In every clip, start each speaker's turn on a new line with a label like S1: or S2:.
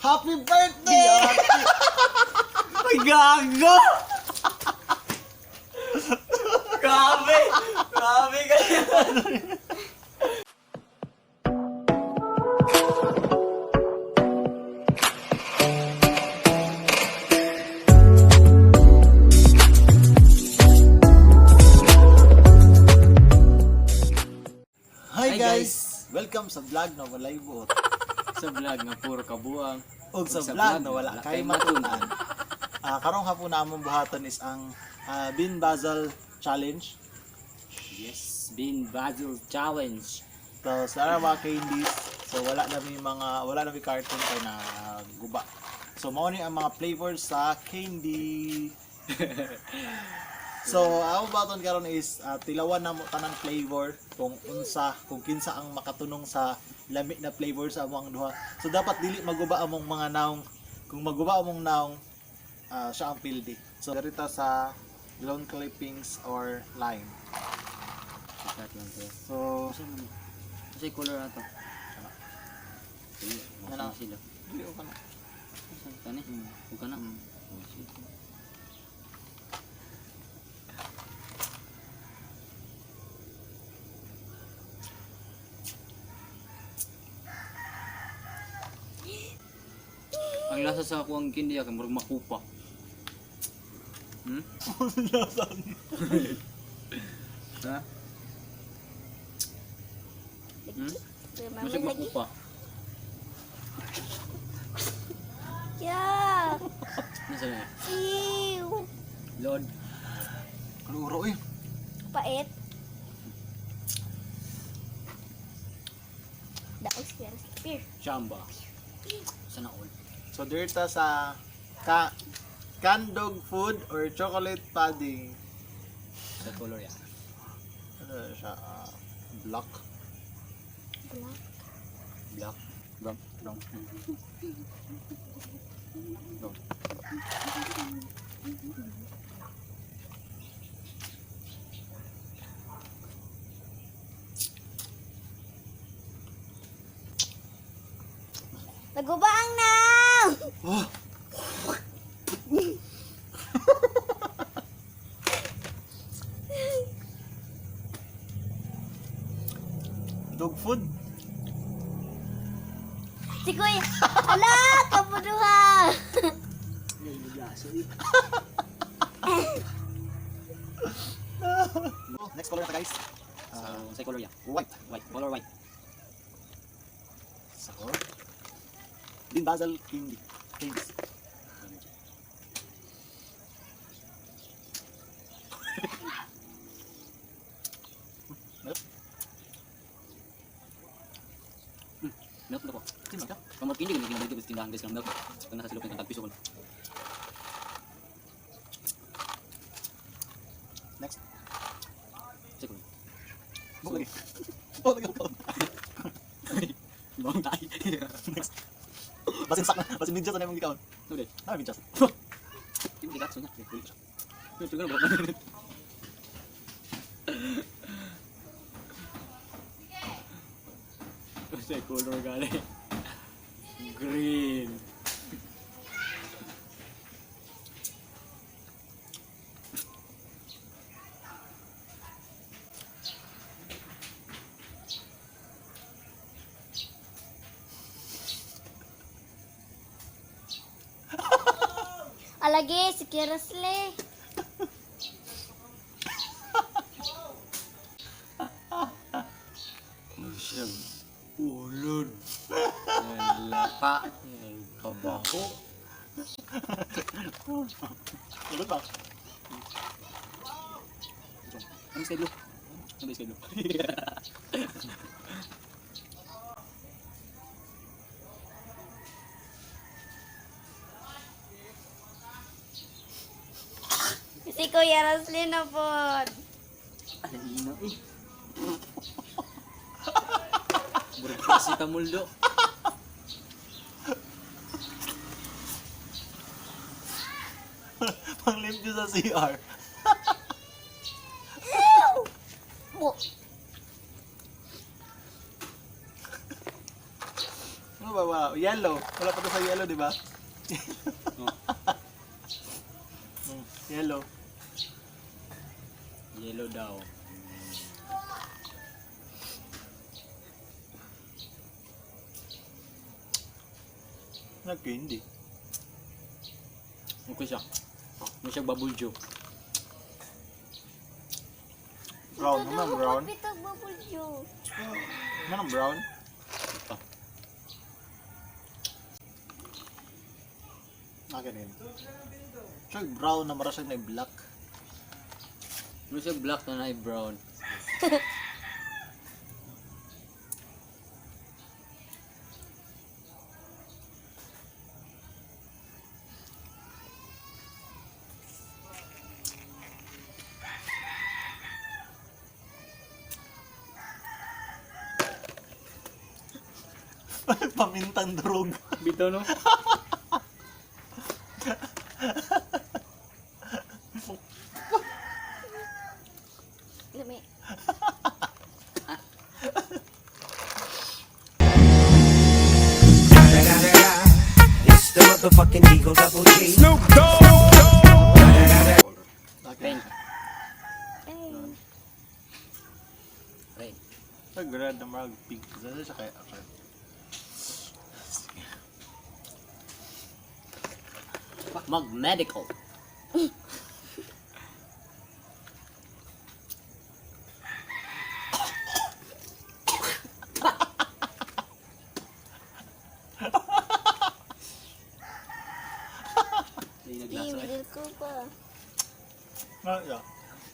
S1: Happy birthday!
S2: Ay, gago! Grabe! Grabe kayo!
S1: Hi
S2: Hi,
S1: guys! Welcome sa vlog na walay buot.
S2: Sa vlog nga puro kabuang.
S1: Ug sa vlog na wala kay matunan. Karong hapon na among buhaton is ang Bean Basil Challenge.
S2: Yes, Bean Basil Challenge.
S1: So sa mga candies, so wala na may mga wala na may carton kay na guba. So mao ni ang mga flavors sa candy. So ang buhaton karon is tilawan na mo tanang flavor kung unsa, kung kinsa ang makatunong sa lami na flavor sa among duha. So dapat dili maguba among mga naong. Kung maguba among naong, siya ang pildi. So dirita sa lawn clippings or lime.
S2: Start lang tayo.
S1: So
S2: Kasi color na to. Sige,
S1: Ano?
S2: ano sila.
S1: Dili ko na.
S2: Saan ka ni? Huwag ka na. Oh, sige. Ang lasa sa kuang candy kay murag makupa. Ha? Hmm?
S3: Mami
S2: Masig
S3: lagi.
S2: makupa.
S3: Yuck.
S2: Nasa na?
S3: Ew.
S2: Lord.
S1: Kluro eh.
S3: Pait. Daog siya. Spear.
S2: Chamba. Sana all.
S1: So dirta sa canned dog food or chocolate pudding.
S2: Sa color yan.
S1: Ano siya? Black.
S3: Black.
S2: Black. Brown. Brown. Brown.
S3: Naguba ang naw!
S1: Oh! Dog food?
S3: Si Kuya. Ala! Kapuduha!
S1: Oh, next color na ta, guys.
S2: So, sa color yan.
S1: White.
S2: White. Color white.
S1: So, Bean Basil candy. Candies.
S2: Milk na ko.
S1: Sino ka?
S2: Kamot hindi ko ginabalik ko sa tindahan guys ng milk. Kung nasa silop ng tagpiso ko.
S1: Next.
S2: Sa color.
S1: Buk lagi. Oh, lagi ako.
S2: Bang tayo.
S1: Next. Basin sak na. Basin medyas na imong gikaon.
S2: No day.
S1: Ah, medyas.
S2: Hindi ka so na. Siguro ba? Sa color gali. Green.
S3: Alagi, si Kirasle.
S2: Siya. Ulod. Lapa. Kabaho.
S1: Lagot ba?
S2: Ano sky blue? Ano ba sky blue?
S3: Si Kuya Rasle na po.
S2: Ano ina eh. Murag paracetamol do.
S1: Panglimpyo sa CR.
S3: Ew! Bo.
S1: Ano ba? Wala. Yellow. Wala pa to sa yellow, di ba?
S2: Oh.
S1: Yellow.
S2: Yellow daw.
S1: Nag-candy.
S2: Okay siya. Mo siya bubble joe.
S1: Brown. Ano ang brown?
S3: Pitog bubble juice.
S1: Ano ang brown?
S2: Ito.
S1: Ah, ganun. Siya brown na mara siya na black.
S2: Mo siya black na na brown.
S1: Pamintang drog.
S2: Bitaw no?
S3: Lami.
S4: It's the motherfucking Eagle Double G.
S1: Okay.
S2: Pink.
S3: Ay.
S2: Red.
S1: Pag red na marag pink. Saan siya kaya? Okay.
S2: Mag medical. Hindi
S3: Di,
S2: naglasa eh.
S3: middle ko pa.
S1: Ah, yeah.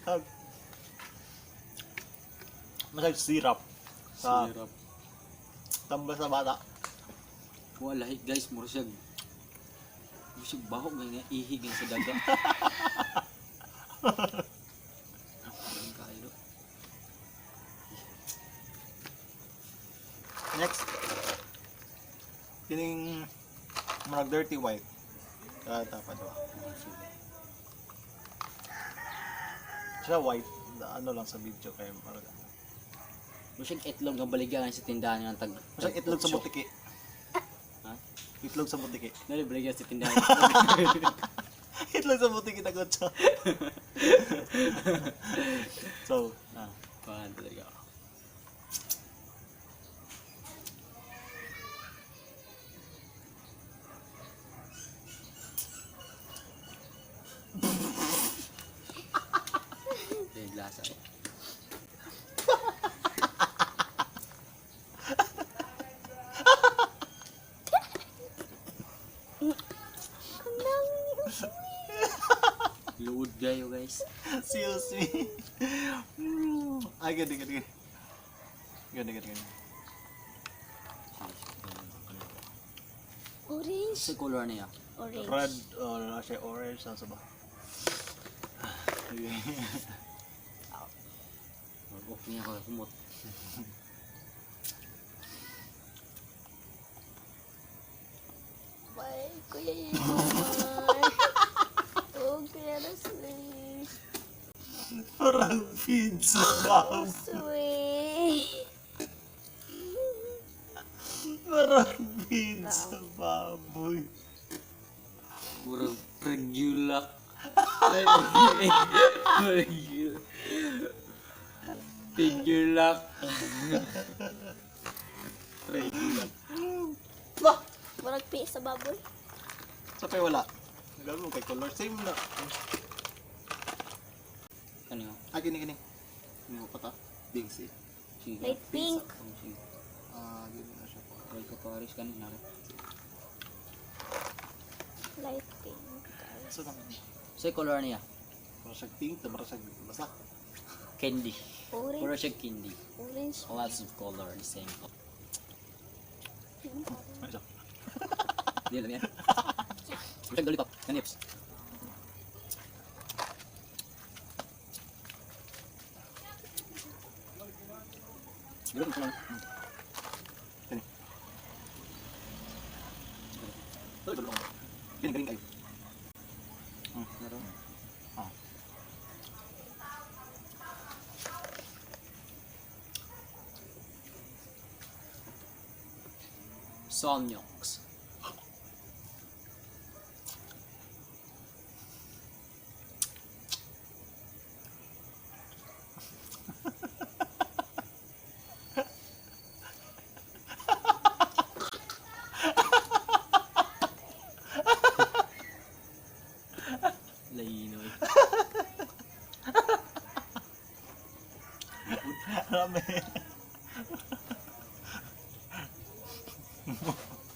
S1: Ah. Masag syrup. Sa
S2: Syrup.
S1: tamba sa bata.
S2: Wala eh, guys, mura siya. Mura siya baho nga ihi nga sa daga. Ang kayo.
S1: Next. Kining marag dirty white. Ah, dapat ba? Siya white. Ano lang sa video kay marag. ano.
S2: Mura siya itlog ang baligyan sa tindahan ng tag.
S1: Masag itlog sa butiki.
S2: Ha?
S1: Itlog sa butiki.
S2: Nari baligyan sa tindahan.
S1: Itlog sa butiki tagot siya. So, ah.
S2: Paano talaga. Yung lasa eh.
S3: Ang dami.
S2: Luod kayo guys.
S1: Excuse me. Ay, ganda, ganda, ganda. Ganda, ganda, ganda.
S3: Orange.
S2: Sa color niya.
S3: Orange.
S1: Red, or oh, siya orange, nasa ba? Okay.
S2: Off niya ako kumot.
S3: Bye, Kuya Yumar. Oh, Kuya Roslyn.
S1: Parang pizza ka.
S3: Sweet.
S1: Parang pizza baboy.
S2: Puro pregulak. Pigulak. Pregulak.
S1: Ba!
S3: Murag pi sa baboy.
S1: Sa pa wala. Gano'n kay color. Same na.
S2: Ano yun?
S1: Ah, gini, gini. Gini mo pa ta. Bingsi.
S2: Sige.
S3: Light pink.
S2: Oh, sige.
S1: Ah, gini na siya po.
S2: Roll ka Paris kanina.
S3: Light pink.
S1: So, nang
S2: Sa color niya?
S1: Parang siya pink, parang siya basa.
S2: Candy.
S3: Orange.
S2: Puro siya candy.
S3: Orange.
S2: Lots of color, the same.
S1: Ano siya?
S2: Hindi alam yan. Puro siya lollipop. Na nips. Bilo ko lang.
S1: Gini. Tulong. Gini, galing kayo.
S2: Meron.
S1: Ah.
S2: So, Somniox. Lainoy.
S1: Rami.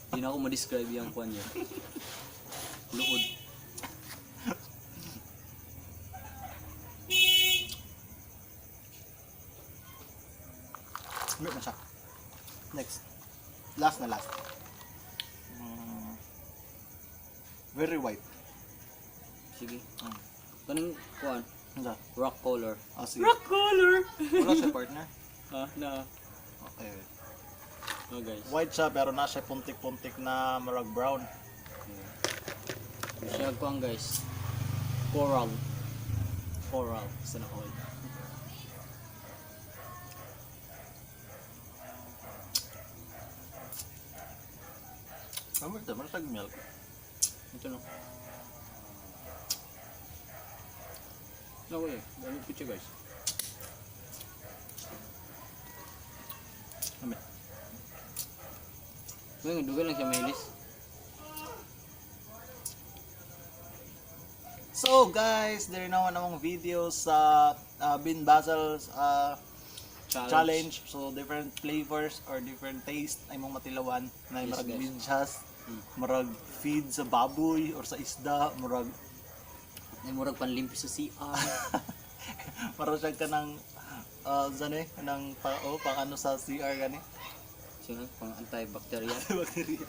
S2: Hindi na ako ma-describe yung kwan niya. Luod.
S1: Mute na siya. Next. Last na last. Very white.
S2: Sige. Kaning kwan,
S1: Ano?
S2: rock color.
S1: Ah, sige.
S2: Rock color!
S1: Wala siya, partner.
S2: Ah, na.
S1: Okay.
S2: No guys.
S1: White siya pero na siya puntik-puntik na marag brown.
S2: Siya kuan guys. Coral. Coral. Sana all.
S1: Ano ito? Marag milk.
S2: Ito no. Naku eh. Dami picture guys.
S1: Ano?
S2: Ngayon, dugal lang siya mahilis.
S1: So guys, there na namang video sa Bin Basil's challenge. So different flavors or different taste ay mong matilawan na
S2: Yes,
S1: marag
S2: guys.
S1: binjas, marag feed sa baboy or sa isda, murag
S2: Ay, murag panlimpi sa CR.
S1: murag siya ka ng zane, ng pa, oh, pang ano sa CR gani.
S2: So, pang antibacterial.
S1: Bacteria.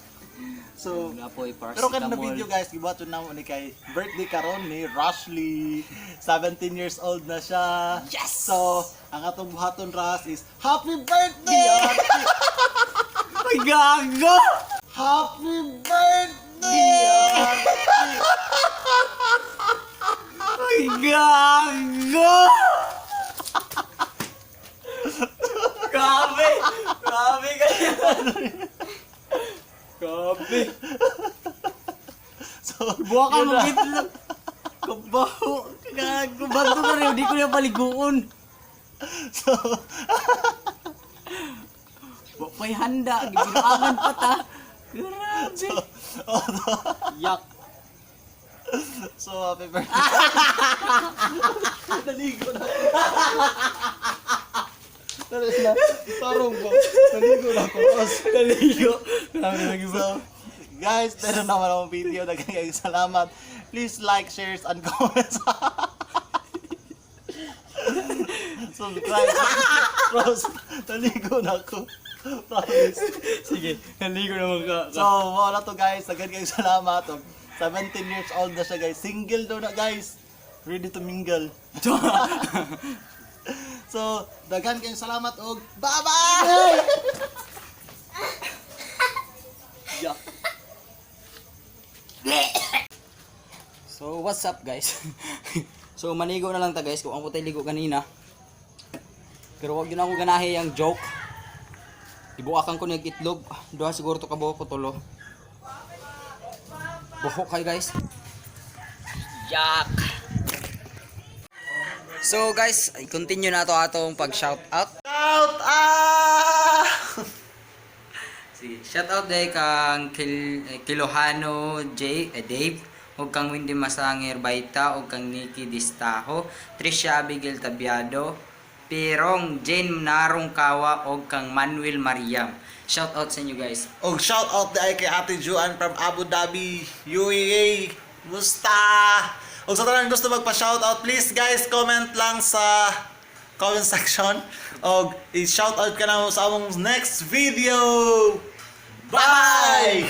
S1: So,
S2: Napoy,
S1: pero kan na
S2: paracetamol.
S1: video guys, gibuhat na mo ni kay birthday karon ni Rashley. 17 years old na siya.
S2: Yes!
S1: So, ang atong buhaton Ras is happy birthday!
S2: Ay, gago!
S1: Happy birthday!
S2: Ay, gago! Grabe! Grabe kayo! Grabe!
S1: So,
S2: Buha ka
S1: yun na.
S2: mag-itlog! Kabaho! Gago! Bago ka rin, hindi ko na paliguon.
S1: So,
S2: Wa pa'y handa, gibinuangan pa ta. Grabe!
S1: oh,
S2: Yak!
S1: so happy birthday. Naligo na ako. Dali na. Tarong ko. Naligo na ako.
S2: Naligo! Grabe lagi
S1: So, guys, meron naman akong video. Daghang salamat. Please like, share, and comment. Subscribe. Rose, naligo na ako. Promise.
S2: Sige, naligo naman ka.
S1: So, wala to guys. Daghang kayong salamat. 17 years old na siya guys. Single daw na guys. Ready to mingle. So, daghan kayong salamat og bye-bye!
S2: Yak. So, what's up guys? So, maligo na lang ta guys kung ako tayo ligo kanina. Pero wag yun ako ganahe yung joke. Ibuakan ko niyag itlog. Duha siguro to kabuok ko tulo. Buhok kayo guys. Yak. So guys, continue na to atong pag shout out.
S1: Shout out!
S2: Sige, shout out day kang Kilohano J, Dave, ug kang Wendy Masangir Baita, ug kang Nikki Distaho, Trisha Abigail Tabiado, Pirong Jane Narong Kawa, ug kang Manuel Mariam. Shout out sa inyo guys.
S1: Og shout out di ay kay Ate Juan from Abu Dhabi, UAE. Musta! Og sa tanan gusto magpa-shout out, please guys comment lang sa comment section og i-shout out ka na mo sa among next video. Bye!